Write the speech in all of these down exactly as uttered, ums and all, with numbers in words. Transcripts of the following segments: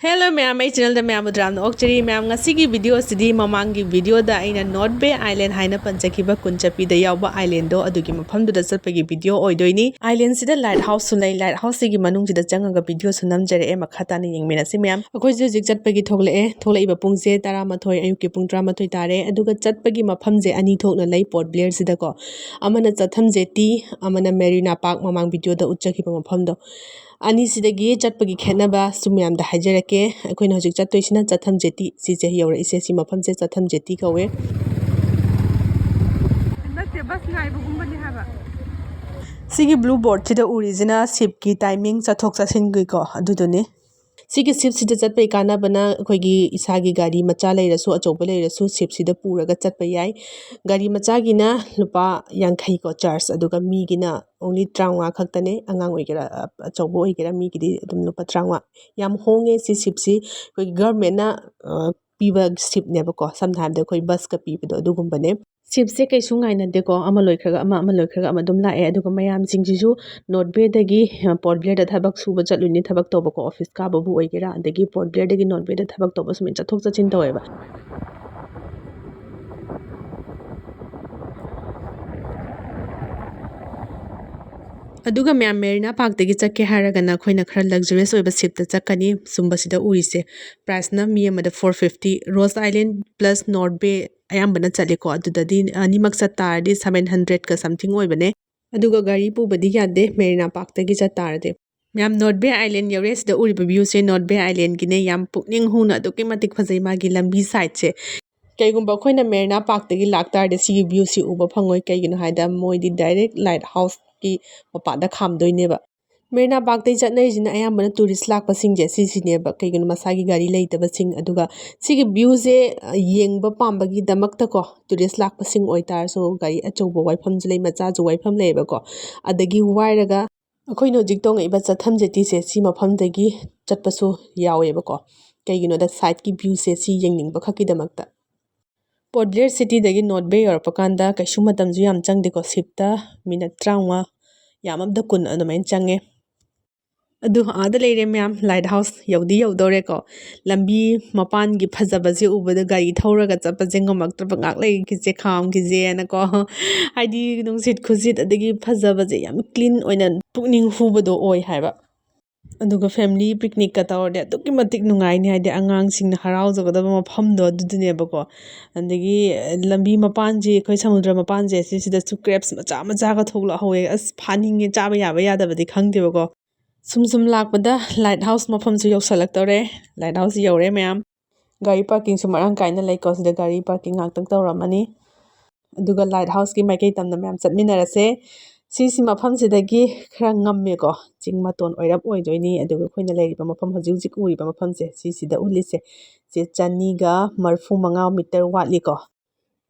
Hello ꯃꯌꯥꯝ, ꯑꯩ channelꯗ ꯃꯌꯥꯝꯕꯨ ꯇꯔꯥꯝꯅ ꯑꯣꯛꯆꯔꯤ꯫ ꯃꯌꯥꯝ, ꯉꯁꯤꯒꯤ video ꯁꯤꯗꯤ ꯃꯃꯥꯡꯒꯤ videoꯗ ꯑꯩꯅ North Bay Island ꯍꯥꯏꯅ ꯄꯟꯖꯈꯤꯕ ꯀꯨꯟꯆꯞꯄꯤꯗ ꯌꯥꯎꯕ islandꯗꯣ, ꯑꯗꯨꯒꯤ ꯃꯐꯝꯗꯨꯗ ꯆꯠꯄꯒꯤ video ꯑꯣꯏꯗꯣꯏꯅꯤ꯫ Islandꯁꯤꯗ light houseꯁꯨ ꯂꯩ꯫ Light houseꯁꯤꯒꯤ ꯃꯅꯨꯡꯁꯤꯗ ꯆꯪꯉꯒ videoꯁꯨ ꯅꯝꯖꯔꯛꯑꯦ꯫ ꯃꯈꯥ ꯇꯥꯅ ꯌꯦꯡꯃꯤꯟꯅꯁꯤ ꯃꯌꯥꯝ꯫ ꯑꯩꯈꯣꯏꯁꯦ ꯍꯧꯖꯤꯛ ꯆꯠꯄꯒꯤ ꯊꯣꯛꯂꯛꯑꯦ꯫ ꯊꯣꯛꯂꯛꯏꯕ ꯄꯨꯡꯁꯦ ꯇꯔꯥꯃꯥꯊꯣꯏ, ꯑꯌꯨꯛꯀꯤ ꯄꯨꯡ ꯇꯔꯥꯃꯥꯊꯣꯏ ꯇꯥꯔꯦ꯫ ꯑꯗꯨꯒ ꯆꯠꯄꯒꯤ ꯃꯐꯝꯁꯦ ꯑꯅꯤ ꯊꯣꯛꯅ ꯂꯩ Port Blairꯁꯤꯗꯀꯣ꯫ ꯑꯃꯅ ꯆꯠꯊꯝ jetty, ꯑꯃꯅ Marina Park, ꯃꯃꯥꯡ videoꯗ ꯎꯠꯆꯈꯤꯕ ꯃꯐꯝꯗꯣ꯫ ꯑꯅꯤꯁꯤꯗꯒꯤ ꯆꯠꯄꯒꯤ ꯈꯦꯠꯅꯕꯁꯨ ꯃꯌꯥꯝꯗ ꯍꯥꯏꯖꯔꯛꯀꯦ꯫ ꯑꯩꯈꯣꯏꯅ ꯍꯧꯖꯤꯛ ꯆꯠꯇꯣꯏꯁꯤꯅ ꯆꯠꯊꯝ jetty, ꯁꯤꯁꯦ ꯌꯧꯔꯛꯏꯁꯦ, ꯁꯤ ꯃꯐꯝꯁꯦ ꯆꯠꯊꯝ jetty ꯀꯧꯋꯦ꯫ ꯅꯠꯇꯦ, bus ꯉꯥꯏꯕꯒꯨꯝꯕꯅꯤ ꯍꯥꯏꯕ꯫ ꯁꯤꯒꯤ blue boardꯁꯤꯗ ꯎꯔꯤꯁꯤꯅ shipꯀꯤ timing, ꯆꯠꯊꯣꯛ ꯆꯠꯁꯤꯟꯒꯤꯀꯣ, ꯑꯗꯨꯗꯨꯅꯤ꯫ ꯁꯤꯒꯤ shipꯁꯤꯗ ꯆꯠꯄꯒꯤ ꯀꯥꯟꯅꯕꯅ ꯑꯩꯈꯣꯏꯒꯤ ꯏꯁꯥꯒꯤ ꯒꯥꯔꯤ ꯃꯆꯥ ꯂꯩꯔꯁꯨ, ꯑꯆꯧꯕ ꯂꯩꯔꯁꯨ, shipꯁꯤꯗ ꯄꯨꯔꯒ ꯆꯠꯄ ꯌꯥꯏ꯫ ꯒꯥꯔꯤ ꯃꯆꯥꯒꯤꯅ ꯂꯨꯄꯥ ꯌꯥꯡꯈꯩꯀꯣ charge, ꯑꯗꯨꯒ ꯃꯤꯒꯤꯅ only ꯇꯔꯥꯃꯉꯥ ꯈꯛꯇꯅꯦ꯫ ꯑꯉꯥꯡ ꯑꯣꯏꯒꯦꯔꯥ, ꯑ, ꯑꯆꯧꯕ ꯑꯣꯏꯒꯦꯔꯥ, ꯃꯤꯒꯤꯗꯤ ꯑꯗꯨꯝ ꯂꯨꯄꯥ ꯇꯔꯥꯃꯉꯥ꯫ ꯌꯥꯝ ꯍꯣꯡꯉꯦ ꯁꯤ shipꯁꯤ꯫ ꯑꯩꯈꯣꯏꯒꯤ governmentꯅ, ꯑ, ꯄꯤꯕ shipꯅꯦꯕꯀꯣ꯫ ꯁꯝꯅ ꯍꯥꯏꯔꯕꯗ ꯑꯩꯈꯣꯏ busꯀ ꯄꯤꯕꯗꯣ ꯑꯗꯨꯒꯨꯝꯕꯅꯦ꯫ Shipꯁꯦ ꯀꯩꯁꯨ ꯉꯥꯏꯅꯗꯦꯀꯣ, ꯑꯃ ꯂꯣꯏꯈ꯭ꯔꯒ ꯑꯃ, ꯑꯃ ꯂꯣꯏꯈ꯭ꯔꯒ ꯑꯃ ꯑꯗꯨꯝ ꯂꯥꯛꯑꯦ꯫ ꯑꯗꯨꯒ ꯃꯌꯥꯝꯁꯤꯡꯁꯤꯁꯨ North Bayꯗꯒꯤ, ꯑ, Port Blairꯗ ꯊꯕꯛ ꯁꯨꯕ ꯆꯠꯂꯨꯅꯤ, ꯊꯕꯛ ꯇꯧꯕꯀꯣ, office ꯀꯥꯕꯕꯨ ꯑꯣꯏꯒꯦꯔꯥ, ꯑꯗꯒꯤ Port Blairꯗꯒꯤ North Bayꯗ ꯊꯕꯛ ꯇꯧꯕ ꯁꯨꯃꯥꯏꯅ ꯆꯠꯊꯣꯛ ꯆꯠꯁꯤꯟ ꯇꯧꯋꯦꯕ꯫ ꯑꯗꯨꯒ ꯃꯌꯥꯝ Marina Parkꯇꯒꯤ ꯆꯠꯀꯦ ꯍꯥꯏꯔꯒꯅ ꯑꯩꯈꯣꯏꯅ ꯈꯔ luxurious ꯑꯣꯏꯕ shipꯇ ꯆꯠꯀꯅꯤ꯫ ꯁꯨꯝꯕꯁꯤꯗ ꯎꯔꯤꯁꯦ, priceꯅ ꯃꯤ ꯑꯃꯗ four fifty꯫ Rose Island plus North Bay ꯑꯌꯥꯝꯕꯅ ꯆꯠꯂꯦꯀꯣ, ꯑꯗꯨꯗꯗꯤ ꯑꯅꯤꯃꯛ ꯆꯠ ꯇꯥꯔꯗꯤ seven hundredꯀ something ꯑꯣꯏꯕꯅꯦ꯫ ꯑꯗꯨꯒ ꯒꯥꯔꯤ ꯄꯨꯕꯗꯤ ꯌꯥꯗꯦ Marina Parkꯇꯒꯤ ꯆꯠ ꯇꯥꯔꯗꯤ꯫ ꯃꯌꯥꯝ, North Bay Island ꯌꯧꯔꯦ꯫ ꯁꯤꯗ ꯎꯔꯤꯕ viewꯁꯦ North Bay Islandꯒꯤꯅꯦ꯫ ꯌꯥꯝ ꯄꯨꯛꯅꯤꯡ ꯍꯨꯅ ꯑꯗꯨꯛꯀꯤ ꯃꯇꯤꯛ ꯐꯖꯩ ꯃꯥꯒꯤ ꯂꯝꯕꯤ sideꯁꯦ꯫ ꯀꯩꯒꯨꯝꯕ ꯑꯩꯈꯣꯏꯅ Marina Parkꯇꯒꯤ ꯂꯥꯛꯇꯥꯔꯗꯤ ꯁꯤꯒꯤ viewꯁꯤ ꯎꯕ ꯐꯪꯉꯣꯏ꯫ ꯀꯩꯒꯤꯅꯣ ꯍꯥꯏꯗ ꯃꯣꯏꯗꯤ direct light houseꯀꯤ ꯃꯄꯥꯗ ꯈꯥꯝꯗꯣꯏꯅꯦꯕ꯫ Marina Parkꯇꯩ ꯆꯠꯅꯔꯤꯁꯤꯅ ꯑꯌꯥꯝꯕꯅ tourist ꯂꯥꯛꯄꯁꯤꯡꯁꯦ ꯁꯤꯁꯤꯅꯦꯕ꯫ ꯀꯩꯒꯤꯅꯣ, ꯃꯁꯥꯒꯤ ꯒꯥꯔꯤ ꯂꯩꯇꯕꯁꯤꯡ꯫ ꯑꯗꯨꯒ ꯁꯤꯒꯤ viewꯁꯦ, ꯑ, ꯌꯦꯡꯕ ꯄꯥꯝꯕꯒꯤꯗꯃꯛꯇꯀꯣ, tourist ꯂꯥꯛꯄꯁꯤꯡ ꯑꯣꯏꯇꯥꯔꯁꯨ ꯒꯥꯔꯤ ꯑꯆꯧꯕ ꯋꯥꯏꯐꯝꯁꯨ ꯂꯩ, ꯃꯆꯥꯁꯨ ꯋꯥꯏꯐꯝ ꯂꯩꯌꯦꯕꯀꯣ꯫ ꯑꯗꯒꯤ ꯋꯥꯏꯔꯒ ꯑꯩꯈꯣꯏꯅ ꯍꯧꯖꯤꯛ ꯇꯣꯡꯉꯛꯏꯕ ꯆꯠꯊꯝ jettyꯁꯦ ꯁꯤ ꯃꯐꯝꯗꯒꯤ ꯆꯠꯄꯁꯨ ꯌꯥꯎꯋꯦꯕꯀꯣ꯫ ꯀꯩꯒꯤꯅꯣꯗ sideꯀꯤ viewꯁꯦ ꯁꯤ ꯌꯦꯡꯅꯤꯡꯕ ꯈꯛꯀꯤꯗꯃꯛꯇ꯫ Port Blair cityꯗꯒꯤ North Bay ꯌꯧꯔꯛꯄ ꯀꯥꯟꯗ ꯀꯩꯁꯨ ꯃꯇꯝꯁꯨ ꯌꯥꯝ ꯆꯪꯗꯦꯀꯣ꯫ Shipꯇ minute ꯇꯔꯥꯃꯉꯥ, ꯌꯥꯝꯃꯕꯗ ꯀꯨꯟ ꯑꯗꯨꯃꯥꯏꯅ ꯆꯪꯉꯦ꯫ ꯑꯗꯨ ꯑꯥꯗ ꯂꯩꯔꯦ ꯃꯌꯥꯝ, ꯂꯥꯏꯠ ꯍꯥꯎꯁ ꯌꯧꯗꯤ ꯌꯧꯗꯧꯔꯦꯀꯣ꯫ ꯂꯝꯕꯤ ꯃꯄꯥꯟꯒꯤ ꯐꯖꯕꯁꯦ ꯎꯕꯗ ꯒꯥꯔꯤ ꯊꯧꯔꯒ ꯆꯠꯄꯁꯦ ꯉꯝꯃꯛꯇ꯭ꯔꯕ, ꯉꯥꯛ ꯂꯩꯈꯤꯁꯦ, ꯈꯥꯝꯈꯤꯁꯦꯅꯀꯣ꯫ ꯍꯥꯏꯗꯤ ꯅꯨꯡꯁꯤꯠ ꯈꯨꯁꯤꯠ ꯑꯗꯒꯤ ꯐꯖꯕꯁꯦ ꯌꯥꯝ ꯀ꯭ꯂꯤꯟ ꯑꯣꯏꯅ ꯄꯨꯛꯅꯤꯡ ꯍꯨꯕꯗꯣ ꯑꯣꯏ ꯍꯥꯏꯕ꯫ ꯑꯗꯨꯒ ꯐꯦꯃꯤꯂꯤ ꯄꯤꯛꯅꯤꯛꯀ ꯇꯧꯔꯗꯤ ꯑꯗꯨꯛꯀꯤ ꯃꯇꯤꯛ ꯅꯨꯡꯉꯥꯏꯅꯤ, ꯍꯥꯏꯗꯤ ꯑꯉꯥꯡꯁꯤꯡꯅ ꯍꯔꯥꯎꯖꯒꯗꯕ ꯃꯐꯝꯗꯣ ꯑꯗꯨꯗꯨꯅꯦꯕꯀꯣ꯫ ꯑꯗꯒꯤ ꯂꯝꯕꯤ ꯃꯄꯥꯟꯁꯤ, ꯑꯩꯈꯣꯏ ꯁꯃꯨꯗ꯭ꯔ ꯃꯄꯥꯟꯁꯦ ꯁꯤꯁꯤꯗ ꯀ꯭ꯔꯦꯞꯁ ꯃꯆꯥ ꯃꯆꯥꯒ ꯊꯣꯛꯂꯛꯍꯧꯋꯦ꯫ ꯑꯁ, ꯐꯥꯅꯤꯡꯉꯦ, ꯆꯥꯕ ꯌꯥꯕ ꯌꯥꯗꯕꯗꯤ ꯈꯪꯗꯦꯕꯀꯣ꯫ ꯁꯨꯝ ꯁꯨꯝ ꯂꯥꯛꯄꯗ ꯂꯥꯏꯠ ꯍꯥꯎꯁ ꯃꯐꯝꯁꯨ ꯌꯧꯁꯜꯂꯛꯇꯧꯔꯦ꯫ ꯂꯥꯏꯠ ꯍꯥꯎꯁ ꯌꯧꯔꯦ ꯃꯌꯥꯝ꯫ ꯒꯥꯔꯤ ꯄꯥꯔꯀꯤꯡꯁꯨ ꯃꯔꯥꯡ ꯀꯥꯏꯅ ꯂꯩꯀꯣ꯫ ꯁꯤꯗ ꯒꯥꯔꯤ ꯄꯥꯔꯀꯤꯡ ꯉꯥꯛꯇꯪ ꯇꯧꯔꯝꯃꯅꯤ꯫ ꯑꯗꯨꯒ ꯂꯥꯏꯠ ꯍꯥꯎꯁꯀꯤ ꯃꯥꯏꯀꯩ ꯇꯝꯅ ꯃꯌꯥꯝ ꯆꯠꯃꯤꯟꯅꯔꯁꯦ꯫ ꯁꯤꯁꯤ ꯃꯐꯝꯁꯤꯗꯒꯤ ꯈꯔ ꯉꯝꯃꯦꯀꯣ꯫ ꯆꯤꯡ ꯃꯇꯣꯟ ꯑꯣꯏꯔꯞ ꯑꯣꯏꯗꯣꯏꯅꯤ꯫ ꯑꯗꯨꯒ ꯑꯩꯈꯣꯏꯅ ꯂꯩꯔꯤꯕ ꯃꯐꯝ, ꯍꯧꯖꯤꯛ ꯍꯧꯖꯤꯛ ꯎꯔꯤꯕ ꯃꯐꯝꯁꯦ, ꯁꯤꯁꯤꯗ ꯎꯠꯂꯤꯁꯦ, ꯁꯤ ꯆꯅꯤꯒ ꯃꯔꯤꯐꯨ ꯃꯉꯥ ꯃꯤꯇꯔ ꯋꯥꯠꯂꯤꯀꯣ꯫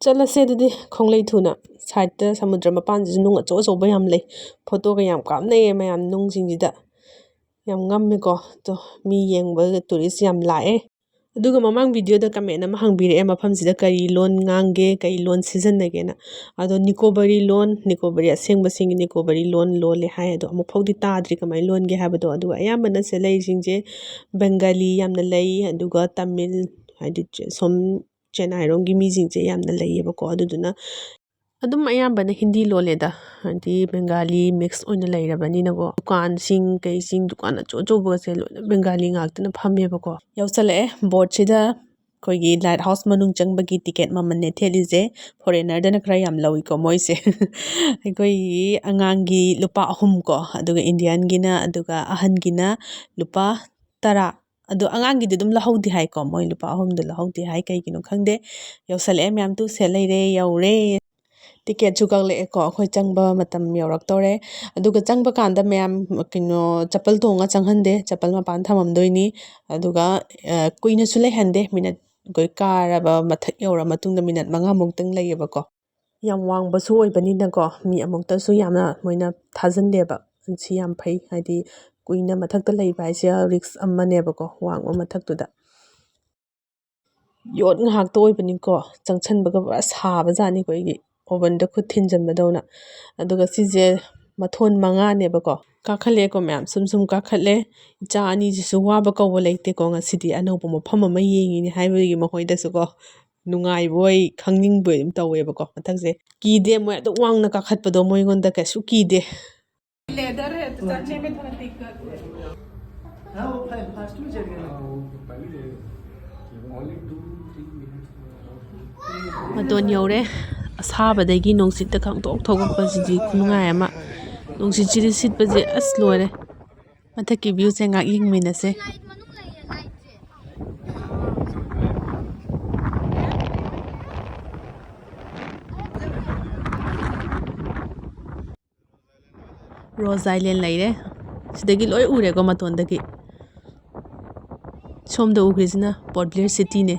ꯆꯠꯂꯁꯦ ꯑꯗꯨꯗꯤ ꯈꯣꯡꯂꯩ ꯊꯨꯅ꯫ ꯁꯥꯏꯠꯇ ꯁꯃꯨꯗ꯭ꯔ ꯃꯄꯥꯟꯁꯤꯁꯨ ꯅꯨꯡ ꯑꯆꯧ ꯑꯆꯧꯕ ꯌꯥꯝ ꯂꯩ꯫ ꯐꯣꯇꯣꯒ ꯌꯥꯝ ꯀꯥꯞꯅꯩꯌꯦ ꯃꯌꯥꯝ ꯅꯨꯡꯁꯤꯡꯁꯤꯗ꯫ ꯌꯥꯝ ꯉꯝꯃꯦꯀꯣ꯫ ꯑꯗꯣ ꯃꯤ ꯌꯦꯡꯕ, ꯇꯨꯔꯤꯁ ꯌꯥꯝ ꯂꯥꯛꯑꯦ꯫ ꯑꯗꯨꯒ ꯃꯃꯥꯡ ꯚꯤꯗꯤꯑꯣꯗ ꯀꯃꯦꯟ ꯑꯃ ꯍꯪꯕꯤꯔꯛꯑꯦ, ꯃꯐꯝꯁꯤꯗ ꯀꯔꯤ ꯂꯣꯟ ꯉꯥꯡꯒꯦ, ꯀꯔꯤ ꯂꯣꯟ ꯁꯤꯖꯤꯟꯅꯒꯦꯅ꯫ ꯑꯗꯣ ꯅꯤꯀꯣꯕꯔꯤ ꯂꯣꯟ, ꯅꯤꯀꯣꯕꯔꯤ ꯑꯁꯦꯡꯕꯁꯤꯡꯒꯤ ꯅꯤꯀꯣꯕꯔꯤ ꯂꯣꯟ ꯂꯣꯜꯂꯦ ꯍꯥꯏ꯫ ꯑꯗꯣ ꯑꯃꯨꯛ ꯐꯥꯎꯗꯤ ꯇꯥꯗ꯭ꯔꯤ ꯀꯃꯥꯏꯅ ꯂꯣꯟꯒꯦ ꯍꯥꯏꯕꯗꯣ꯫ ꯑꯗꯨꯒ ꯑꯌꯥꯝꯕꯅ ꯁꯤꯗ ꯂꯩꯔꯤꯁꯤꯡꯁꯦ ꯕꯦꯡꯒꯥꯂꯤ ꯌꯥꯝꯅ ꯂꯩ, ꯑꯗꯨꯒ ꯇꯥꯃꯤꯜ, ꯍꯥꯏꯗꯤ ꯁꯣꯝ ꯆꯦꯟꯅꯥꯏꯔꯣꯝꯒꯤ ꯃꯤꯁꯤꯡꯁꯦ ꯌꯥꯝꯅ ꯂꯩꯌꯦꯕꯀꯣ꯫ ꯑꯗꯨꯗꯨꯅ ꯑꯗꯨꯝ ꯑꯌꯥꯝꯕꯅ ꯍꯤꯟꯗꯤ ꯂꯣꯜꯂꯦꯗ, ꯍꯥꯏꯗꯤ ꯕꯦꯡꯒꯥꯂꯤ ꯃꯤꯛꯁ ꯑꯣꯏꯅ ꯂꯩꯔꯕꯅꯤꯅꯀꯣ꯫ ꯗꯨꯀꯥꯟꯁꯤꯡ ꯀꯩꯁꯤꯡ, ꯗꯨꯀꯥꯟ ꯑꯆꯧ ꯑꯆꯧꯕꯒꯁꯦ ꯂꯣꯏꯅ ꯕꯦꯡꯒꯥꯂꯤ ꯉꯥꯛꯇꯅ ꯐꯝꯃꯦꯕꯀꯣ꯫ ꯌꯧꯁꯜꯂꯛꯑꯦ꯫ ꯕꯣꯠꯁꯤꯗ ꯑꯩꯈꯣꯏꯒꯤ ꯂꯥꯏꯠ ꯍꯥꯎꯁ ꯃꯅꯨꯡ ꯆꯪꯕꯒꯤ ꯇꯤꯀꯦꯠ ꯃꯃꯜꯅꯦ ꯊꯦꯠꯂꯤꯁꯦ꯫ ꯐꯣꯔꯦꯟꯅꯔꯗꯅ ꯈꯔ ꯌꯥꯝ ꯂꯧꯏꯀꯣ ꯃꯣꯏꯁꯦ꯫ ꯑꯩꯈꯣꯏꯒꯤ ꯑꯉꯥꯡꯒꯤ ꯂꯨꯄꯥ ꯑꯍꯨꯝ ꯀꯣ, ꯑꯗꯨꯒ ꯏꯟꯗꯤꯌꯥꯟꯒꯤꯅ, ꯑꯗꯨꯒ ꯑꯍꯟꯒꯤꯅ ꯂꯨꯄꯥ ꯇꯔꯥ꯫ ꯑꯗꯣ ꯑꯉꯥꯡꯒꯤꯗꯤ ꯑꯗꯨꯝ ꯂꯧꯍꯧꯗꯦ ꯍꯥꯏꯀꯣ, ꯃꯣꯏ ꯂꯨꯄꯥ ꯑꯍꯨꯝꯗꯣ ꯂꯧꯍꯧꯗꯦ ꯍꯥꯏ, ꯀꯩꯒꯤꯅꯣ ꯈꯪꯗꯦ꯫ ꯌꯧꯁꯜꯂꯛꯑꯦ ꯃꯌꯥꯝ, ꯇꯨ ꯁꯦꯠ ꯂꯩꯔꯦ, ꯌꯧꯔꯦ꯫ ꯇꯤꯀꯦꯠꯁꯨ ꯀꯛꯂꯛꯑꯦꯀꯣ, ꯑꯩꯈꯣꯏ ꯆꯪꯕ ꯃꯇꯝ ꯌꯧꯔꯛꯇꯧꯔꯦ꯫ ꯑꯗꯨꯒ ꯆꯪꯕ ꯀꯥꯟꯗ ꯃꯌꯥꯝ, ꯀꯩꯅꯣ, ꯆꯄꯜ ꯇꯣꯡꯉ ꯆꯪꯍꯟꯗꯦ, ꯆꯄꯜ ꯃꯄꯥꯟ ꯊꯝꯃꯝꯗꯣꯏꯅꯤ꯫ ꯑꯗꯨꯒ, ꯑ, ꯀꯨꯏꯅꯁꯨ ꯂꯩꯍꯟꯗꯦ, ꯃꯤꯅꯠ, ꯑꯩꯈꯣꯏ ꯀꯥꯔꯕ ꯃꯊꯛ ꯌꯧꯔ ꯃꯇꯨꯡꯗ ꯃꯤꯅꯠ ꯃꯉꯥꯃꯨꯛꯇꯪ ꯂꯩꯌꯦꯕꯀꯣ꯫ ꯌꯥꯝ ꯋꯥꯡꯕꯁꯨ ꯑꯣꯏꯕꯅꯤꯅꯀꯣ, ꯃꯤ ꯑꯃꯨꯛꯇꯁꯨ ꯌꯥꯝꯅ ꯃꯣꯏꯅ ꯊꯥꯖꯤꯟꯗꯦꯕ꯫ ꯁꯤ ꯌꯥꯝ ꯐꯩ, ꯍꯥꯏꯗꯤ ꯀꯨꯏꯅ ꯃꯊꯛꯇ ꯂꯩꯕ ꯍꯥꯏꯁꯦ ꯔꯤꯛꯁ ꯑꯃꯅꯦꯕꯀꯣ, ꯋꯥꯡꯕ ꯃꯊꯛꯇꯨꯗ꯫ ꯌꯣꯠ ꯉꯥꯛꯇ ꯑꯣꯏꯕꯅꯤꯀꯣ, ꯆꯪꯁꯟꯕꯒ ꯄꯨꯔꯥ ꯁꯥꯕꯖꯥꯠꯅꯤꯀꯣ, ꯑꯩꯒꯤ ꯑꯣꯚꯟꯗ ꯈꯨꯠ ꯊꯤꯟꯖꯟꯕꯗꯧꯅ꯫ ꯑꯗꯨꯒ ꯁꯤꯁꯦ ꯃꯊꯣꯟ ꯃꯉꯥꯅꯦꯕꯀꯣ꯫ ꯀꯥꯈꯠꯂꯦꯀꯣ ꯃꯌꯥꯝ, ꯁꯨꯝ ꯁꯨꯝ ꯀꯥꯈꯠꯂꯦ꯫ ꯏꯆꯥ ꯑꯅꯤꯁꯤꯁꯨ ꯋꯥꯕ ꯀꯧꯕ ꯂꯩꯇꯦꯀꯣ, ꯉꯁꯤꯗꯤ ꯑꯅꯧꯕ ꯃꯐꯝ ꯑꯃ ꯌꯦꯡꯉꯤꯅꯦ ꯍꯥꯏꯕꯒꯤ ꯃꯈꯣꯏꯗꯁꯨꯀꯣ ꯅꯨꯡꯉꯥꯏꯕꯣꯏ ꯈꯪꯅꯤꯡꯕꯣꯏ ꯑꯗꯨꯝ ꯇꯧꯋꯦꯕꯀꯣ꯫ ꯃꯊꯛꯁꯦ ꯀꯤꯗꯦ, ꯃꯣꯏ ꯑꯗꯨꯛ ꯋꯥꯡꯅ ꯀꯥꯈꯠꯄꯗꯣ ꯃꯣꯏꯉꯣꯟꯗ ꯀꯩꯁꯨ ꯀꯤꯗꯦ꯫ लेदर है तो चढ़ने में थोड़ा दिक्कत हुआ। हाँ, वो फास्ट में चढ़ गया। हाँ, वो पहले only two three minutes। ꯃꯇꯣꯟ ꯌꯧꯔꯦ꯫ ꯑꯁꯥꯕꯗꯒꯤ ꯅꯨꯡꯁꯤꯠꯇ ꯈꯪꯊꯣꯛ ꯊꯣꯛꯂꯛꯄꯁꯤꯗꯤ ꯈꯨꯅꯨꯡꯉꯥꯏ ꯑꯃ꯫ ꯅꯨꯡꯁꯤꯠꯁꯤꯗꯤ ꯁꯤꯠꯄꯁꯦ ꯑꯁ ꯂꯣꯏꯔꯦ꯫ ꯃꯊꯛꯀꯤ viewꯁꯦ ꯉꯥꯏꯍꯥꯛ ꯌꯦꯡꯃꯤꯟꯅꯁꯦ꯫ Rose Island ꯂꯩꯔꯦ꯫ ꯁꯤꯗꯒꯤ ꯂꯣꯏ ꯎꯔꯦꯀꯣ ꯃꯇꯣꯟꯗꯒꯤ꯫ ꯁꯣꯝꯗ ꯎꯈ꯭ꯔꯤꯁꯤꯅ Port Blair cityꯅꯦ꯫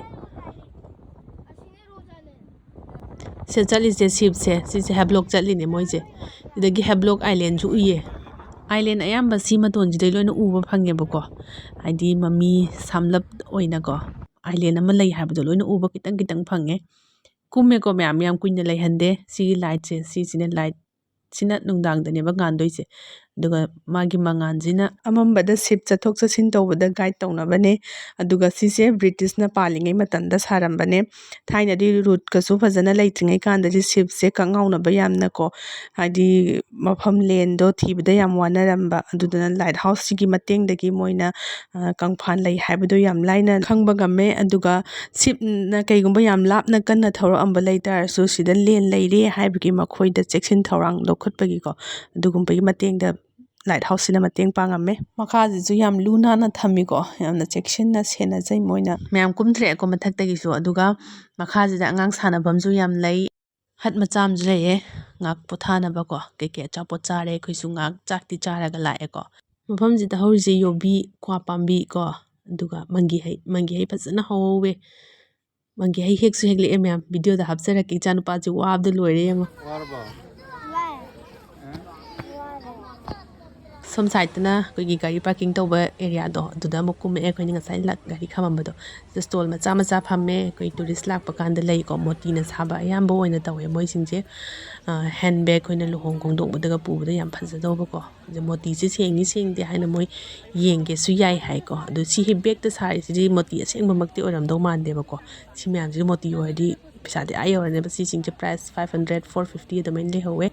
ꯁꯤꯗ ꯆꯠꯂꯤꯁꯦ shipꯁꯦ, ꯁꯤꯁꯦ Havelock ꯆꯠꯂꯤꯅꯦ ꯃꯣꯏꯁꯦ꯫ ꯁꯤꯗꯒꯤ Havelock Islandꯁꯨ ꯎꯏꯌꯦ꯫ Island ꯑꯌꯥꯝꯕ ꯁꯤ ꯃꯇꯣꯟꯁꯤꯗꯩ ꯂꯣꯏꯅ ꯎꯕ ꯐꯪꯉꯦꯕꯀꯣ꯫ ꯍꯥꯏꯗꯤ ꯃꯃꯤ ꯁꯝꯂꯞ ꯑꯣꯏꯅꯀꯣ, island ꯑꯃ ꯂꯩ ꯍꯥꯏꯕꯗꯣ ꯂꯣꯏꯅ ꯎꯕ ꯈꯤꯇꯪ ꯈꯤꯇꯪ ꯐꯪꯉꯦ꯫ ꯀꯨꯝꯃꯦꯀꯣ ꯃꯌꯥꯝ, ꯌꯥꯝ ꯀꯨꯏꯅ ꯂꯩꯍꯟꯗꯦ꯫ ꯁꯤꯒꯤ lightꯁꯦ, ꯁꯤꯁꯤꯅ light ꯁꯤꯅ ꯅꯨꯡꯗꯥꯡꯗꯅꯦꯕ ꯉꯥꯟꯗꯣꯏꯁꯦ꯫ ꯑꯗꯨꯒ ꯃꯥꯒꯤ ꯃꯉꯥꯜꯁꯤꯅ ꯑꯃꯝꯕꯗ ship ꯆꯠꯊꯣꯛ ꯆꯠꯁꯤꯟ ꯇꯧꯕꯗ guide ꯇꯧꯅꯕꯅꯦ꯫ ꯑꯗꯨꯒ ꯁꯤꯁꯦ Britishꯅ ꯄꯥꯜꯂꯤꯉꯩ ꯃꯇꯝꯗ ꯁꯥꯔꯝꯕꯅꯦ꯫ ꯊꯥꯏꯅꯗꯤ roadꯀꯁꯨ ꯐꯖꯅ ꯂꯩꯇ꯭ꯔꯤꯉꯩ ꯀꯥꯟꯗꯗꯤ shipꯁꯦ ꯀꯛꯉꯥꯎꯅꯕ ꯌꯥꯝꯅꯀꯣ, ꯍꯥꯏꯗꯤ ꯃꯐꯝ ꯂꯦꯟꯗꯣ ꯊꯤꯕꯗ ꯌꯥꯝ ꯋꯥꯅꯔꯝꯕ꯫ ꯑꯗꯨꯗꯨꯅ light houseꯁꯤꯒꯤ ꯃꯇꯦꯡꯗꯒꯤ ꯃꯣꯏꯅ, ꯑ, ꯀꯪꯐꯥꯟ ꯂꯩ ꯍꯥꯏꯕꯗꯣ ꯌꯥꯝ ꯂꯥꯏꯅ ꯈꯪꯕ ꯉꯝꯃꯦ꯫ ꯑꯗꯨꯒ shipꯅ ꯀꯩꯒꯨꯝꯕ ꯌꯥꯝ ꯂꯥꯞꯅ ꯀꯟꯅ ꯊꯧꯔꯛꯑꯝꯕ ꯂꯩ ꯇꯥꯔꯁꯨ, ꯁꯤꯗ ꯂꯦꯟ ꯂꯩꯔꯦ ꯍꯥꯏꯕꯒꯤ ꯃꯈꯣꯏꯗ ꯆꯦꯛꯁꯤꯟ ꯊꯧꯔꯥꯡ ꯂꯧꯈꯠꯄꯒꯤꯀꯣ, ꯑꯗꯨꯒꯨꯝꯕꯒꯤ ꯃꯇꯦꯡꯗ light houseꯁꯤꯅ ꯃꯇꯦꯡ ꯄꯥꯡꯉꯝꯃꯦ꯫ ꯃꯈꯥꯁꯤꯁꯨ ꯌꯥꯝ ꯂꯨ ꯅꯥꯟꯅ ꯊꯝꯃꯤꯀꯣ, ꯌꯥꯝꯅ ꯆꯦꯛꯁꯤꯟꯅ ꯁꯦꯟꯅꯖꯩ ꯃꯣꯏꯅ꯫ ꯃꯌꯥꯝ ꯀꯨꯝꯊꯔꯛꯑꯦꯀꯣ ꯃꯊꯛꯇꯒꯤꯁꯨ꯫ ꯑꯗꯨꯒ ꯃꯈꯥꯁꯤꯗ ꯑꯉꯥꯡ ꯁꯥꯟꯅꯐꯝꯁꯨ ꯌꯥꯝ ꯂꯩ꯫ Hut ꯃꯆꯥ ꯑꯃꯁꯨ ꯂꯩꯌꯦ, ꯉꯥꯏꯍꯥꯛ ꯄꯣꯊꯥꯅꯕꯀꯣ꯫ ꯀꯩꯀꯩ ꯑꯆꯥꯄꯣꯠ ꯆꯥꯔꯦ, ꯑꯩꯈꯣꯏꯁꯨ ꯉꯥꯏꯍꯥꯛ ꯆꯥꯛꯇꯤ ꯆꯥꯔꯒ ꯂꯥꯛꯑꯦꯀꯣ꯫ ꯃꯐꯝꯁꯤꯗ ꯍꯧꯔꯤꯁꯦ ꯌꯣꯕꯤ, ꯀ꯭ꯋꯥ ꯄꯥꯝꯕꯤ ꯀꯣ, ꯑꯗꯨꯒ ꯃꯪꯒꯤ ꯍꯩ, ꯃꯪꯒꯤ ꯍꯩ ꯐꯖꯅ ꯍꯧꯍꯧꯋꯦ꯫ ꯃꯪꯒꯤ ꯍꯩ ꯍꯦꯛꯁꯨ ꯍꯦꯛꯂꯛꯑꯦ ꯃꯌꯥꯝ, videoꯗ ꯍꯥꯞꯆꯔꯛꯀꯦ꯫ ꯏꯆꯥꯅꯨꯄꯥꯁꯦ ꯋꯥꯕꯗ ꯂꯣꯏꯔꯦ ꯌꯦꯡꯉꯣ꯫ ꯋꯥꯔꯕꯣ? ꯋꯥꯏ꯫ ꯑꯦ? ꯋꯥꯔꯦ꯫ ꯁꯣꯝ ꯁꯥꯏꯠꯇꯅ ꯑꯩꯈꯣꯏꯒꯤ ꯒꯥꯔꯤ ꯄꯥꯔꯀꯤꯡ ꯇꯧꯕ ꯑꯦꯔꯤꯌꯥꯗꯣ, ꯑꯗꯨꯗ ꯑꯃꯨꯛ ꯀꯨꯝꯃꯛꯑꯦ ꯑꯩꯈꯣꯏꯅ ꯉꯁꯥꯏ ꯂꯥꯛ-, ꯒꯥꯔꯤ ꯈꯥꯝꯃꯝꯕꯗꯣ꯫ ꯁꯤꯗ ꯁ꯭ꯇꯣꯜ ꯃꯆꯥ ꯃꯆꯥ ꯐꯝꯃꯦ꯫ ꯑꯩꯈꯣꯏ ꯇꯨꯔꯤꯁ ꯂꯥꯛꯄ ꯀꯥꯟꯗ ꯂꯩꯀꯣ, ꯃꯣꯇꯤꯅ ꯁꯥꯕ ꯑꯌꯥꯝꯕ ꯑꯣꯏꯅ ꯇꯧꯋꯦ ꯃꯣꯏꯁꯤꯡꯁꯦ꯫ ꯍꯦꯟ ꯕꯦꯒ ꯑꯩꯈꯣꯏꯅ ꯂꯨꯍꯣꯡ ꯈꯣꯡꯗꯣꯡꯕꯗꯒ ꯄꯨꯕꯗ ꯌꯥꯝ ꯐꯖꯗꯧꯕꯀꯣ꯫ ꯑꯗ ꯃꯣꯇꯤꯁꯦ ꯁꯦꯡꯉꯤ ꯁꯦꯡꯗꯦ ꯍꯥꯏꯅ ꯃꯣꯏ ꯌꯦꯡꯒꯦꯁꯨ ꯌꯥꯏ ꯍꯥꯏꯀꯣ꯫ ꯑꯗꯨ ꯁꯤ ꯕꯦꯒꯇ ꯁꯥꯔꯤꯁꯤꯗꯤ ꯃꯣꯇꯤ ꯑꯁꯦꯡꯕꯃꯛꯇꯤ ꯑꯣꯏꯔꯝꯗꯧ ꯃꯥꯟꯗꯦꯕꯀꯣ꯫ ꯁꯤ ꯃꯌꯥꯝꯁꯤꯗꯤ ꯃꯣꯇꯤ ꯑꯣꯏꯔꯗꯤ ꯄꯩꯁꯥꯗꯤ ꯑꯥ ꯌꯧꯔꯅꯦꯕ꯫ ꯁꯤꯁꯤꯡꯁꯦ price five hundred, four fifty ꯑꯗꯨꯃꯥꯏꯅ ꯂꯩꯍꯧꯋꯦ꯫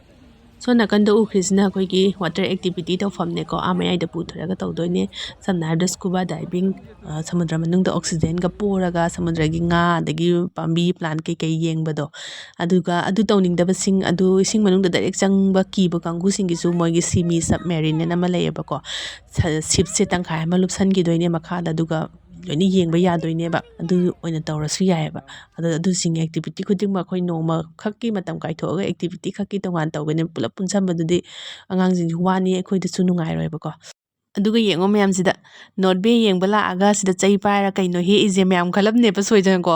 ꯁꯣꯝ ꯅꯥꯀꯟꯗ ꯎꯈ꯭ꯔꯤꯁꯤꯅ ꯑꯩꯈꯣꯏꯒꯤ ꯋꯥꯇꯔ ꯑꯦꯛꯇꯤꯚꯤꯇꯤ ꯇꯧꯐꯝꯅꯦꯀꯣ꯫ ꯑꯥ ꯃꯌꯥꯏꯗ ꯄꯨꯊꯔꯒ ꯇꯧꯗꯣꯏꯅꯦ꯫ ꯁꯝꯅ ꯍꯥꯏꯔꯕꯗ ꯁ꯭ꯀꯨꯕꯥ ꯗꯥꯏꯚꯤꯡ, ꯑ, ꯁꯃꯨꯗ꯭ꯔ ꯃꯅꯨꯡꯗ ꯑꯣꯛꯁꯤꯖꯦꯟꯒ ꯄꯨꯔꯒ ꯁꯃꯨꯗ꯭ꯔꯒꯤ ꯉꯥ, ꯑꯗꯒꯤ ꯄꯥꯝꯕꯤ, ꯄ꯭ꯂꯥꯟ ꯀꯩꯀꯩ ꯌꯦꯡꯕꯗꯣ꯫ ꯑꯗꯨꯒ ꯑꯗꯨ ꯇꯧꯅꯤꯡꯗꯕꯁꯤꯡ, ꯑꯗꯨ ꯏꯁꯤꯡ ꯃꯅꯨꯡꯗ ꯗꯥꯏꯔꯦꯛ ꯆꯪꯕ ꯀꯤꯕ ꯀꯥꯡꯕꯨꯁꯤꯡꯒꯤꯁꯨ ꯃꯣꯏꯒꯤ ꯁꯤꯃꯤ ꯁꯕꯃꯦꯔꯤꯟ ꯑꯅ ꯑꯃ ꯂꯩꯌꯦꯕꯀꯣ꯫ ꯁ-, ꯁꯤꯞꯁꯦ ꯇꯪꯈꯥꯏ ꯑꯃ ꯂꯨꯞꯁꯟꯈꯤꯗꯣꯏꯅꯦ ꯃꯈꯥꯗ, ꯑꯗꯨꯒ ꯂꯣꯏꯅ ꯌꯦꯡꯕ ꯌꯥꯗꯣꯏꯅꯦꯕ꯫ ꯑꯗꯨ ꯑꯣꯏꯅ ꯇꯧꯔꯁꯨ ꯌꯥꯏꯑꯕ꯫ ꯑꯗꯣ ꯑꯗꯨꯁꯤꯡ ꯑꯦꯛꯇꯤꯚꯤꯇꯤ ꯈꯨꯗꯤꯡꯃꯛ ꯑꯩꯈꯣꯏ ꯅꯣꯡꯃ ꯈꯛꯀꯤ ꯃꯇꯝ ꯀꯥꯏꯊꯣꯛꯑꯒ ꯑꯦꯛꯇꯤꯚꯤꯇꯤ ꯈꯛꯀꯤ ꯇꯣꯉꯥꯟ ꯇꯧꯒꯅꯤ꯫ ꯄꯨꯂꯞ ꯄꯨꯟꯁꯟꯕꯗꯨꯗꯤ ꯑꯉꯥꯡꯁꯤꯡꯁꯨ ꯋꯥꯅꯤ, ꯑꯩꯈꯣꯏꯗꯁꯨ ꯅꯨꯡꯉꯥꯏꯔꯣꯏꯕꯀꯣ꯫ ꯑꯗꯨꯒ ꯌꯦꯡꯉꯣ ꯃꯌꯥꯝꯁꯤꯗ, ꯅꯣꯔꯠ ꯕꯦ ꯌꯦꯡꯕ ꯂꯥꯛꯑꯒ ꯁꯤꯗ ꯆꯩ ꯄꯥꯏꯔ ꯀꯩꯅꯣ ꯍꯦꯛꯏꯁꯦ ꯃꯌꯥꯝ ꯈꯜꯂꯝꯅꯦꯕ ꯁꯣꯏꯗꯅꯀꯣ꯫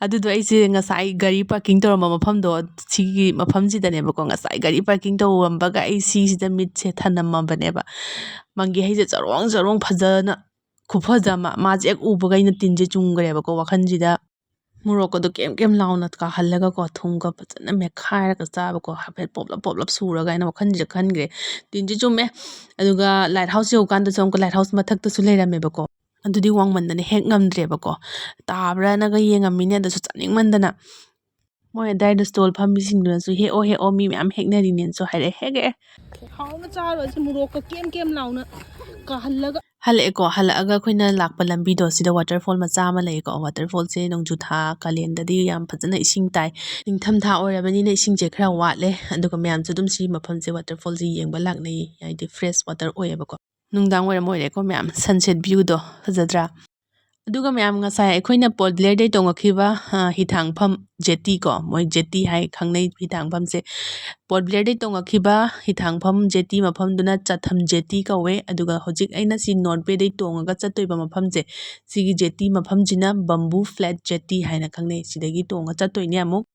ꯑꯗꯨꯗꯣ ꯑꯩꯁꯦ ꯉꯁꯥꯏ ꯒꯥꯔꯤ ꯄꯥꯔꯀꯤꯡ ꯇꯧꯔꯝꯕ ꯃꯐꯝꯗꯣ, ꯁꯤꯒꯤ ꯃꯐꯝꯁꯤꯗꯅꯦꯕꯀꯣ꯫ ꯉꯁꯥꯏ ꯒꯥꯔꯤ ꯄꯥꯔꯀꯤꯡ ꯇꯧꯔꯝꯕꯒ ꯑꯩ ꯁꯤꯁꯤꯗ ꯃꯤꯠꯁꯦ ꯊꯅꯝꯃꯕꯅꯦꯕ꯫ ꯃꯪꯒꯦ ꯍꯩꯁꯦ ꯆꯔꯣꯡ ꯆꯔꯣꯡ ꯐꯖꯅ ꯈꯨꯐꯖ ꯑꯃ, ꯃꯥꯁꯦ ꯍꯦꯛ ꯎꯕꯒ ꯑꯩꯅ ꯇꯤꯟꯁꯦ ꯆꯨꯝꯈ꯭ꯔꯦꯕꯀꯣ ꯋꯥꯈꯜꯁꯤꯗ꯫ ꯃꯣꯔꯣꯛꯀꯗꯣ ꯀꯦꯝ ꯀꯦꯝ ꯂꯥꯎꯅ ꯀꯥꯍꯜꯂꯒ ꯀꯣ, ꯊꯨꯝꯒ ꯐꯖꯅ ꯃꯦꯠꯈꯥꯏꯔꯒ ꯆꯥꯕꯀꯣ, ꯍꯥꯏꯐꯦꯠ ꯄꯣꯞꯂꯞ ꯄꯣꯞꯂꯞ ꯁꯨꯔꯒ ꯍꯥꯏꯅ ꯋꯥꯈꯜꯁꯤꯗ ꯈꯟꯈ꯭ꯔꯦ꯫ ꯇꯤꯟꯁꯦ ꯆꯨꯝꯃꯦ꯫ ꯑꯗꯨꯒ ꯂꯥꯏꯠ ꯍꯥꯎꯁ ꯌꯧꯀꯥꯟꯗꯁꯨ ꯑꯃꯨꯛꯀ ꯂꯥꯏꯠ ꯍꯥꯎꯁ ꯃꯊꯛꯇꯁꯨ ꯂꯩꯔꯝꯃꯦꯕꯀꯣ꯫ ꯑꯗꯨꯗꯤ ꯋꯥꯡꯃꯟꯗꯅ ꯍꯦꯛ ꯉꯝꯗ꯭ꯔꯦꯕꯀꯣ꯫ ꯇꯥꯕ꯭ꯔꯥꯅꯒ ꯌꯦꯡꯉꯝꯃꯤꯅꯦ, ꯑꯗꯨꯁꯨ ꯆꯥꯅꯤꯡꯃꯟꯗꯅ꯫ ꯃꯣꯏ ꯑꯗꯥꯏꯗ ꯁ꯭ꯇꯣꯜ ꯐꯝꯃꯤꯁꯤꯡꯗꯨꯅꯁꯨ "ꯍꯦꯛꯑꯣ, ꯍꯦꯛꯑꯣ, ꯃꯤ ꯃꯌꯥꯝ ꯍꯦꯛꯅꯔꯤꯅꯦꯅꯁꯨ" ꯍꯥꯏꯔꯛꯑꯦ꯫ ꯍꯦꯛꯑꯦ꯫ ꯍꯥꯎꯅ ꯆꯥꯔꯣꯏꯁꯦ, ꯃꯣꯔꯣꯛꯀ ꯀꯦꯝ ꯀꯦꯝ ꯂꯥꯎꯅ ꯀꯥꯍꯜꯂꯒ꯫ ꯍꯜꯂꯛꯑꯦꯀꯣ꯫ ꯍꯜꯂꯛꯑꯒ ꯑꯩꯈꯣꯏꯅ ꯂꯥꯛꯄ ꯂꯝꯕꯤꯗꯣ, ꯁꯤꯗ ꯋꯥꯇꯔꯐꯣꯜ ꯃꯆꯥ ꯑꯃ ꯂꯩꯌꯦꯀꯣ꯫ ꯋꯥꯇꯔꯐꯣꯜꯁꯦ ꯅꯣꯡꯖꯨ ꯊꯥ ꯀꯥꯂꯦꯟꯗꯗꯤ ꯌꯥꯝ ꯐꯖꯅ ꯏꯁꯤꯡ ꯇꯥꯏ꯫ ꯅꯤꯡꯊꯝ ꯊꯥ ꯑꯣꯏꯔꯕꯅꯤꯅ ꯏꯁꯤꯡꯁꯦ ꯈꯔ ꯋꯥꯠꯂꯦ꯫ ꯑꯗꯨꯒ ꯃꯌꯥꯝꯁꯨ ꯑꯗꯨꯝ ꯁꯤ ꯃꯐꯝꯁꯦ, ꯋꯥꯇꯔꯐꯣꯜꯁꯦ ꯌꯦꯡꯕ ꯂꯥꯛꯅꯩ, ꯍꯥꯏꯗꯤ ꯐ꯭ꯔꯦꯁ ꯋꯥꯇꯔ ꯑꯣꯏꯌꯦꯕꯀꯣ꯫ ꯅꯨꯡꯗꯥꯡ ꯋꯥꯏꯔꯝ ꯑꯣꯏꯔꯦꯀꯣ ꯃꯌꯥꯝ, ꯁꯟꯁꯦꯠ ꯚ꯭ꯌꯨꯗꯣ ꯐꯖꯗ꯭ꯔꯥ? ꯑꯗꯨꯒ ꯃꯌꯥꯝ, ꯉꯁꯥꯏ ꯑꯩꯈꯣꯏꯅ ꯄꯣꯔꯠ ꯕ꯭ꯂꯦꯌꯔꯗꯩ ꯇꯣꯡꯉꯛꯈꯤꯕ, ꯑ, ꯍꯤꯊꯥꯡꯐꯝ ꯖꯦꯇꯤ ꯀꯣ, ꯃꯣꯏ ꯖꯦꯇꯤ ꯍꯥꯏ ꯈꯪꯅꯩ ꯍꯤꯊꯥꯡꯐꯝꯁꯦ꯫ ꯄꯣꯔꯠ ꯕ꯭ꯂꯦꯌꯔꯗꯩ ꯇꯣꯡꯉꯛꯈꯤꯕ ꯍꯤꯊꯥꯡꯐꯝ ꯖꯦꯇꯤ ꯃꯐꯝꯗꯨꯅ ꯆꯥꯊꯝ ꯖꯦꯇꯤ ꯀꯧꯋꯦ꯫ ꯑꯗꯨꯒ ꯍꯧꯖꯤꯛ ꯑꯩꯅ ꯁꯤ ꯅꯣꯔꯠ ꯕꯦꯗꯩ ꯇꯣꯡꯉꯒ ꯆꯠꯇꯣꯏꯕ ꯃꯐꯝꯁꯦ, ꯁꯤꯒꯤ ꯖꯦꯇꯤ ꯃꯐꯝꯁꯤꯅ ꯕꯝꯕꯨ ꯐ꯭ꯂꯦꯠ ꯖꯦꯇꯤ ꯍꯥꯏꯅ ꯈꯪꯅꯩ꯫ ꯁꯤꯗꯒꯤ ꯇꯣꯡꯉ ꯆꯠꯇꯣꯏꯅꯦ ꯑꯃꯨꯛ꯫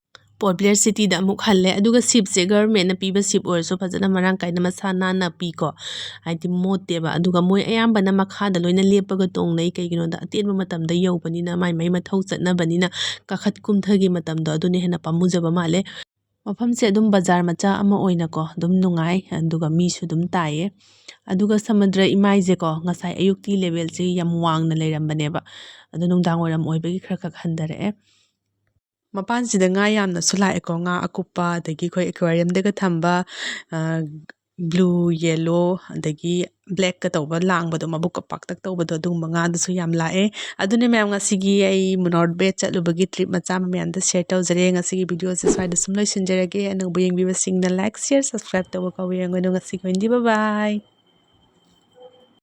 ꯄꯣꯄꯨꯂꯔ ꯁꯤꯇꯤꯗ ꯑꯃꯨꯛ ꯍꯜꯂꯦ꯫ ꯑꯗꯨꯒ ꯁꯤꯞꯁꯦ ꯒꯚꯔꯟꯃꯦꯟꯠꯅ ꯄꯤꯕ ꯁꯤꯞ ꯑꯣꯏꯔꯁꯨ ꯐꯖꯅ ꯃꯔꯥꯡ ꯀꯥꯏꯅ ꯃꯁꯥ ꯅꯥꯟꯅ ꯄꯤꯀꯣ꯫ ꯍꯥꯏꯗꯤ ꯃꯣꯠꯇꯦꯕ꯫ ꯑꯗꯨꯒ ꯃꯣꯏ ꯑꯌꯥꯝꯕꯅ ꯃꯈꯥꯗ ꯂꯣꯏꯅ ꯂꯦꯞꯄꯒ ꯇꯣꯡꯅꯩ꯫ ꯀꯩꯒꯤꯅꯣꯗ ꯑꯇꯦꯟꯕ ꯃꯇꯝꯗ ꯌꯧꯕꯅꯤꯅ, ꯃꯥꯏ ꯃꯥꯏ ꯃꯊꯧ ꯆꯠꯅꯕꯅꯤꯅ ꯀꯥꯈꯠ ꯀꯨꯝꯊꯒꯤ ꯃꯇꯝꯗꯣ ꯑꯗꯨꯅ ꯍꯦꯟꯅ ꯄꯥꯝꯃꯨꯖꯕ ꯃꯥꯜꯂꯦ꯫ ꯃꯐꯝꯁꯦ ꯑꯗꯨꯝ ꯕꯖꯥꯔ ꯃꯆꯥ ꯑꯃ ꯑꯣꯏꯅꯀꯣ ꯑꯗꯨꯝ ꯅꯨꯡꯉꯥꯏ, ꯑꯗꯨꯒ ꯃꯤꯁꯨ ꯑꯗꯨꯝ ꯇꯥꯏꯌꯦ꯫ ꯑꯗꯨꯒ ꯁꯃꯨꯗ꯭ꯔ ꯏꯃꯥꯏꯁꯦꯀꯣ ꯉꯁꯥꯏ ꯑꯌꯨꯛꯇꯤ ꯂꯦꯚꯦꯜꯁꯦ ꯌꯥꯝ ꯋꯥꯡꯅ ꯂꯩꯔꯝꯕꯅꯦꯕ, ꯑꯗꯣ ꯅꯨꯡꯗꯥꯡ ꯋꯥꯏꯔꯝ ꯑꯣꯏꯕꯒꯤ ꯈꯔ ꯈꯛ ꯍꯟꯊꯔꯛꯑꯦ꯫ ꯃꯄꯥꯟꯁꯤꯗ ꯉꯥ ꯌꯥꯝꯅꯁꯨ ꯂꯥꯛꯑꯦꯀꯣ, ꯉꯥ ꯑꯀꯨꯞꯄ, ꯑꯗꯒꯤ ꯑꯩꯈꯣꯏ ꯑꯦꯀ꯭ꯋꯥꯔꯤꯌꯝꯗꯒ ꯊꯝꯕ ꯕ꯭ꯂꯨ, ꯌꯦꯜꯂꯣ, ꯑꯗꯒꯤ ꯕ꯭ꯂꯦꯛꯀ ꯇꯧꯕ ꯂꯥꯡꯕꯗꯣ, ꯃꯕꯨꯛꯀ ꯄꯥꯛꯇꯛ ꯇꯧꯕꯗꯣ, ꯑꯗꯨꯒꯨꯝꯕ ꯉꯥꯗꯨꯁꯨ ꯌꯥꯝ ꯂꯥꯛꯑꯦ꯫ ꯑꯗꯨꯅ ꯃꯌꯥꯝ, ꯉꯁꯤꯒꯤ ꯑꯩ ꯃꯨꯅꯥꯔ ꯕꯦ ꯆꯠꯂꯨꯕꯒꯤ ꯇ꯭ꯔꯤꯞ ꯃꯆꯥ ꯑꯃ ꯃꯌꯥꯝꯗ ꯁꯤꯌꯔ ꯇꯧꯖꯔꯦ꯫ ꯉꯁꯤꯒꯤ ꯚꯤꯗꯤꯑꯣꯁꯦ ꯁ꯭ꯋꯥꯏꯗ ꯁꯨꯝ ꯂꯣꯏꯁꯤꯟꯖꯔꯒꯦ꯫ ꯑꯅꯧꯕ ꯌꯦꯡꯕꯤꯕꯁꯤꯡꯅ ꯂꯥꯏꯛ, ꯁꯤꯌꯔ, ꯁꯕꯁꯀ꯭ꯔꯥꯏꯕ ꯇꯧꯕ ꯀꯥꯎꯕꯤꯔꯝꯒꯅꯨ꯫ ꯉꯁꯤꯒꯤ ꯑꯣꯏꯅꯗꯤ ꯕꯥꯏ ꯕꯥꯏ꯫